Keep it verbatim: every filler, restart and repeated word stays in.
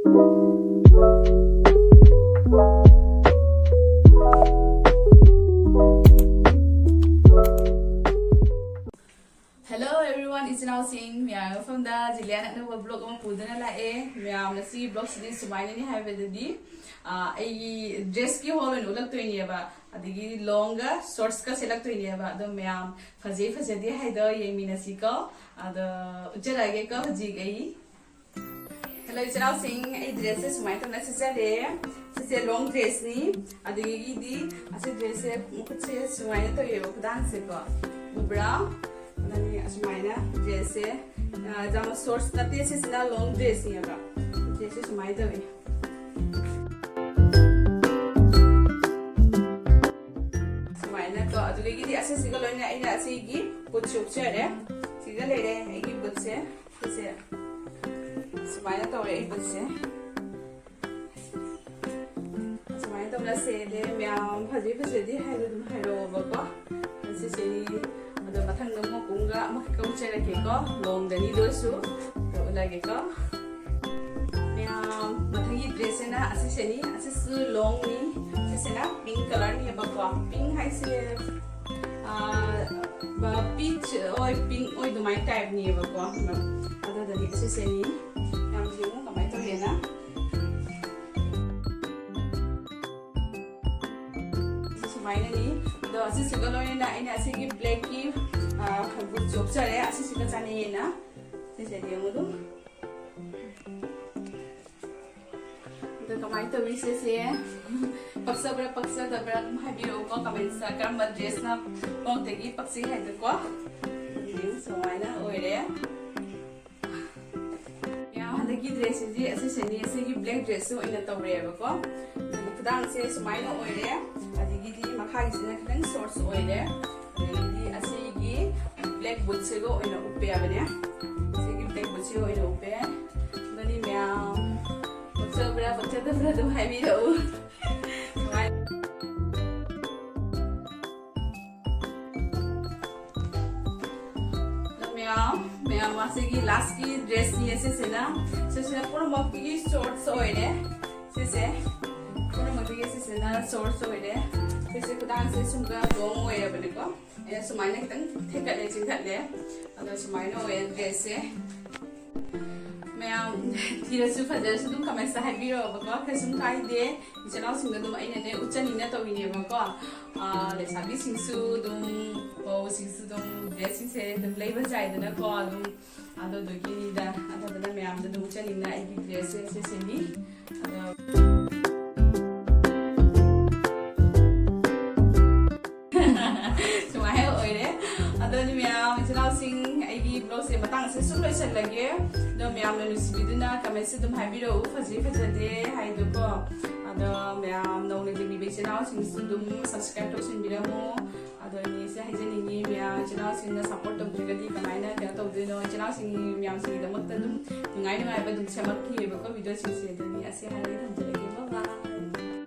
Hello everyone, ꯏꯆꯤꯟ ꯏꯅꯥꯎꯁꯤꯡ ꯃꯌꯥꯝ ꯃꯐꯝꯗ ꯖꯤꯂꯤꯌꯥꯅ ꯑꯅꯧꯕ vlog ꯑꯃ ꯄꯨꯗꯨꯅ ꯂꯥꯛꯑꯦ꯫ ꯃꯌꯥꯝ ꯉꯁꯤ vlogꯁꯤꯗꯤ ꯁꯨꯃꯥꯏꯅꯅꯤ ꯍꯥꯏꯕꯗꯗꯤ, ꯑ, ꯑꯩꯒꯤ dressꯀꯤ haul ꯑꯣꯏꯅ ꯎꯠꯂꯛꯇꯣꯏꯅꯦꯕ, ꯑꯗꯒꯤ longꯒ shortsꯀ ꯁꯦꯠꯂꯛꯇꯣꯏꯅꯦꯕ꯫ ꯑꯗꯣ ꯃꯌꯥꯝ ꯐꯖꯩ ꯐꯖꯗꯦ ꯍꯥꯏꯗꯣ ꯌꯦꯡꯃꯤꯟꯅꯁꯤꯀꯣ꯫ ꯑꯗꯣ ꯎꯠꯆꯔꯛꯑꯒꯦꯀꯣ ꯍꯧꯖꯤꯛ ꯑꯩ꯫ Hello ꯏꯆꯤꯟ ꯏꯅꯥꯎꯁꯤꯡ, ꯑꯩ dressꯁꯦ ꯁꯨꯃꯥꯏꯅ ꯇꯧꯅ ꯁꯦꯠꯆꯔꯦ꯫ ꯁꯤꯁꯦ long dressꯅꯤ꯫ ꯑꯗꯒꯤꯗꯤ ꯑꯁꯤ dressꯁꯦ ꯃꯈꯨꯠꯁꯦ ꯁꯨꯃꯥꯏꯅ ꯇꯧꯋꯦꯕ, ꯈꯨꯗꯥꯡꯁꯦꯀꯣ, ꯎꯕ꯭ꯔꯥ? ꯑꯗꯨꯅꯤ ꯑꯁꯨꯃꯥꯏꯅ dressꯁꯦ, ꯑ, ꯌꯥꯝꯅ shorts ꯅꯠꯇꯦ, ꯁꯤꯁꯤꯅ long dressꯅꯦꯕ꯫ Dressꯁꯦ ꯁꯨꯃꯥꯏꯅ ꯇꯧꯋꯤ꯫ ꯁꯨꯃꯥꯏꯅ ꯀꯣ, ꯑꯗꯨꯗꯒꯤꯗꯤ ꯑꯁꯤꯁꯤꯒ ꯂꯣꯏꯅ ꯑꯩꯅ ꯑꯁꯤꯒꯤ bootꯁꯨ ꯎꯞꯆꯔꯦ꯫ ꯁꯤꯒ ꯂꯩꯔꯦ ꯑꯩꯒꯤ bootꯁꯦ꯫ ꯁꯤꯁꯦ ꯁꯨꯃꯥꯏꯅ ꯇꯧꯔꯦ ꯑꯩ bootꯁꯦ꯫ ꯁꯨꯃꯥꯏꯅ ꯇꯧꯅ ꯁꯦꯠꯂꯦ꯫ ꯃꯌꯥꯝ ꯐꯖꯩ ꯐꯖꯗꯦ ꯍꯥꯏꯗꯣ ꯑꯗꯨꯝ ꯍꯥꯏꯔꯛꯑꯣꯕꯀꯣ꯫ ꯁꯤꯁꯦ ꯑꯗꯣ ꯃꯊꯪꯗ ꯑꯃꯨꯛ ꯀꯨꯝꯒ ꯑꯃꯈꯛꯀ ꯎꯠꯆꯔꯛꯀꯦꯀꯣ꯫ Longꯗꯅꯤ ꯑꯗꯨꯁꯨ꯫ ꯑꯗꯣ ꯎꯠꯂꯒꯦꯀꯣ꯫ ꯃꯌꯥꯝ ꯃꯊꯪꯒꯤ dressꯁꯤꯅ ꯑꯁꯤꯁꯤꯅꯤ꯫ ꯑꯁꯤꯁꯨ longꯅꯤ꯫ ꯁꯤꯁꯤꯅ pink colourꯅꯦꯕꯀꯣ꯫ Pink ꯍꯥꯏꯁꯦ, ꯑꯥ, peach ꯑꯣꯏ, pink ꯑꯣꯏ ꯑꯗꯨꯃꯥꯏꯅ typeꯅꯦꯕꯀꯣ꯫ ꯑꯗꯨꯗꯗꯤ ꯑꯁꯤꯁꯤꯅꯤ꯫ ꯌꯥꯝ ꯌꯦꯡꯉꯨ ꯀꯃꯥꯏꯅ ꯇꯧꯒꯦꯅ꯫ ꯁꯨꯃꯥꯏꯅꯅꯤ꯫ ꯑꯗꯣ ꯑꯁꯤꯁꯤꯒ ꯂꯣꯏꯅꯅ ꯑꯩꯅ ꯑꯁꯤꯒꯤ blackꯀꯤ, ꯑꯥ, bootꯁꯨ ꯎꯞꯆꯔꯦ꯫ ꯑꯁꯤꯁꯤꯒ ꯆꯥꯅꯩꯌꯦꯅ꯫ ꯁꯤꯁꯦ ꯌꯦꯡꯉꯨ ꯑꯗꯨꯝ꯫ ꯑꯗꯣ ꯀꯃꯥꯏꯅ ꯇꯧꯔꯤ ꯁꯤꯁꯦ? ꯄꯛꯆꯕ꯭ꯔꯥ ꯄꯛꯆꯗꯕ꯭ꯔꯥ ꯑꯗꯨꯝ ꯍꯥꯏꯕꯤꯔꯛꯎꯀꯣ, commentsꯇ ꯀꯔꯝꯕ dressꯅ ꯈ꯭ꯋꯥꯏꯗꯒꯤ ꯄꯛꯆꯩ ꯍꯥꯏꯗꯣꯀꯣ꯫ ꯑꯗꯨꯗꯤ ꯁꯨꯃꯥꯏꯅ ꯑꯣꯏꯔꯦ꯫ ꯌꯥꯝ ꯍꯟꯗꯛꯀꯤ dressꯁꯤꯗꯤ ꯑꯁꯤꯁꯤꯅꯤ, ꯑꯁꯤꯒꯤ black dressꯁꯨ ꯑꯣꯏꯅ ꯇꯧꯔꯦꯕꯀꯣ꯫ ꯑꯗꯨꯒ ꯈꯨꯗꯥꯡꯁꯦ ꯁꯨꯃꯥꯏꯅ ꯑꯣꯏꯔꯦ, ꯑꯗꯒꯤꯗꯤ ꯃꯈꯥꯒꯤꯁꯤꯅ ꯈꯤꯇꯪ shorts ꯑꯣꯏꯔꯦ, ꯑꯗꯒꯤꯗꯤ ꯑꯁꯤꯒꯤ black bootꯁꯤꯒ ꯑꯣꯏꯅ ꯎꯞꯄꯦꯕꯅꯦ꯫ ꯑꯁꯤꯒꯤ black bootꯁꯤꯒ ꯑꯣꯏꯅ ꯎꯞꯄꯦ꯫ ꯑꯗꯨꯅꯤ ꯃꯌꯥꯝ ꯄꯛꯆꯕ꯭ꯔꯥ ꯄꯛꯆꯗꯕ꯭ꯔꯥ ꯑꯗꯨꯝ ꯍꯥꯏꯕꯤꯔꯛꯎ꯫ ꯁꯨꯃꯥꯏꯅ꯫ ꯑꯗꯣ ꯃꯌꯥꯝ, ꯃꯌꯥꯝ ꯑꯁꯤꯒꯤ lastꯀꯤ ꯗ꯭ꯔꯦꯁꯅꯤ ꯑꯁꯤꯁꯤꯅ꯫ ꯁꯤꯁꯤꯅ ꯄꯨꯝꯅꯃꯛꯀꯤ ꯁꯣꯔꯠꯁ ꯑꯣꯏꯔꯦ꯫ ꯁꯤꯁꯦ ꯄꯨꯝꯅꯃꯛꯀꯤ ꯁꯤꯁꯤꯅ ꯁꯣꯔꯠꯁ ꯑꯣꯏꯔꯦ꯫ ꯁꯤꯁꯦ ꯈꯨꯗꯥꯡꯁꯦ ꯁꯨꯝꯒ ꯂꯣꯡ ꯑꯣꯏꯔꯕꯅꯤꯀꯣ꯫ ꯑꯩꯅ ꯁꯨꯃꯥꯏꯅ ꯈꯤꯇꯪ ꯊꯦꯛꯀꯠꯂꯦ, ꯆꯤꯡꯈꯠꯂꯦ꯫ ꯑꯗꯣ ꯁꯨꯃꯥꯏꯅ ꯑꯣꯏꯌꯦ ꯗ꯭ꯔꯦꯁꯁꯦ꯫ ꯃꯌꯥꯝ ꯊꯤꯔꯁꯨ ꯐꯖꯔꯁꯨ ꯑꯗꯨꯝ ꯀꯃꯦꯟꯁꯇ ꯍꯥꯏꯕꯤꯔꯛꯑꯣꯕꯀꯣ, ꯀꯩꯁꯨꯝ ꯀꯥꯏꯗꯦ꯫ ꯏꯆꯤꯜ ꯏꯅꯥꯎꯁꯤꯡꯗ ꯑꯗꯨꯝ ꯑꯩꯅꯅꯦ ꯎꯠꯆꯅꯤꯡꯅ ꯇꯧꯔꯤꯅꯦꯕꯀꯣ꯫ ꯑꯥ, ꯂꯩꯁꯥꯕꯤꯁꯤꯡꯁꯨ ꯑꯗꯨꯝ, ꯃꯧꯁꯤꯡꯁꯨ ꯑꯗꯨꯝ ꯗ꯭ꯔꯦꯁꯁꯤꯡꯁꯦ ꯑꯗꯨꯝ ꯂꯩꯕ ꯌꯥꯏꯗꯅꯀꯣ꯫ ꯑꯗꯨꯝ ꯑꯗꯨꯗꯨꯒꯤꯅꯤꯗ, ꯑꯗꯨꯗꯨꯅ ꯃꯌꯥꯝꯗ ꯑꯗꯨꯝ ꯎꯠꯆꯅꯤꯡꯅ ꯑꯩꯒꯤ ꯗ꯭ꯔꯦꯁꯁꯦ ꯁꯤꯁꯤꯅꯤ꯫ ꯑꯗꯣ ꯁꯨꯃꯥꯏꯅ ꯑꯣꯏꯔꯦ꯫ ꯑꯗꯣ ꯃꯌꯥꯝ ꯏꯆꯤꯜ ꯏꯅꯥꯎꯁꯤꯡ, ꯑꯩꯒꯤ ꯕ꯭ꯂꯣꯒꯁꯦ ꯃꯇꯥꯡꯁꯦ ꯁꯨꯝ ꯂꯣꯏꯁꯤꯜꯂꯒꯦ꯫ ꯑꯗꯣ ꯃꯌꯥꯝꯅ ꯅꯨꯡꯁꯤꯕꯤꯗꯨꯅ ꯀꯃꯦꯟꯁ ꯑꯗꯨꯝ ꯍꯥꯏꯕꯤꯔꯛꯎ, ꯐꯖꯩ ꯐꯖꯗꯦ ꯍꯥꯏꯗꯣꯀꯣ꯫ ꯑꯗꯣ ꯃꯌꯥꯝ ꯅꯧꯅ ꯌꯦꯡꯕꯤꯕ ꯏꯆꯤꯜ ꯏꯅꯥꯎꯁꯤꯡꯁꯨ ꯑꯗꯨꯝ ꯁꯕꯁꯀ꯭ꯔꯥꯏꯕ ꯇꯧꯁꯤꯟꯕꯤꯔꯝꯃꯣ꯫ ꯑꯗꯣ ꯑꯩꯁꯦ ꯍꯥꯏꯖꯅꯤꯡꯉꯤ, ꯃꯌꯥꯝ ꯏꯆꯤꯜ ꯏꯅꯥꯎꯁꯤꯡꯅ ꯁꯞꯄꯣꯔꯠ ꯇꯧꯗ꯭ꯔꯒꯗꯤ ꯀꯃꯥꯏꯅ ꯀꯩꯅꯣ ꯇꯧꯗꯣꯏꯅꯣ? ꯏꯆꯤꯜ ꯏꯅꯥꯎꯁꯤꯡ ꯃꯌꯥꯝꯁꯤꯡꯒꯤꯗꯃꯛꯇ ꯑꯗꯨꯝ ꯅꯨꯡꯉꯥꯏ ꯅꯨꯡꯉꯥꯏꯕ ꯑꯗꯨꯝ ꯁꯦꯝꯃꯛꯈꯤꯑꯕꯀꯣ ꯚꯤꯗꯤꯑꯣꯁꯤꯡꯁꯦ꯫ ꯑꯗꯨꯗꯤ ꯑꯁꯤ ꯍꯥꯏꯔꯒ ꯊꯝꯖꯔꯒꯦ, bye bye꯫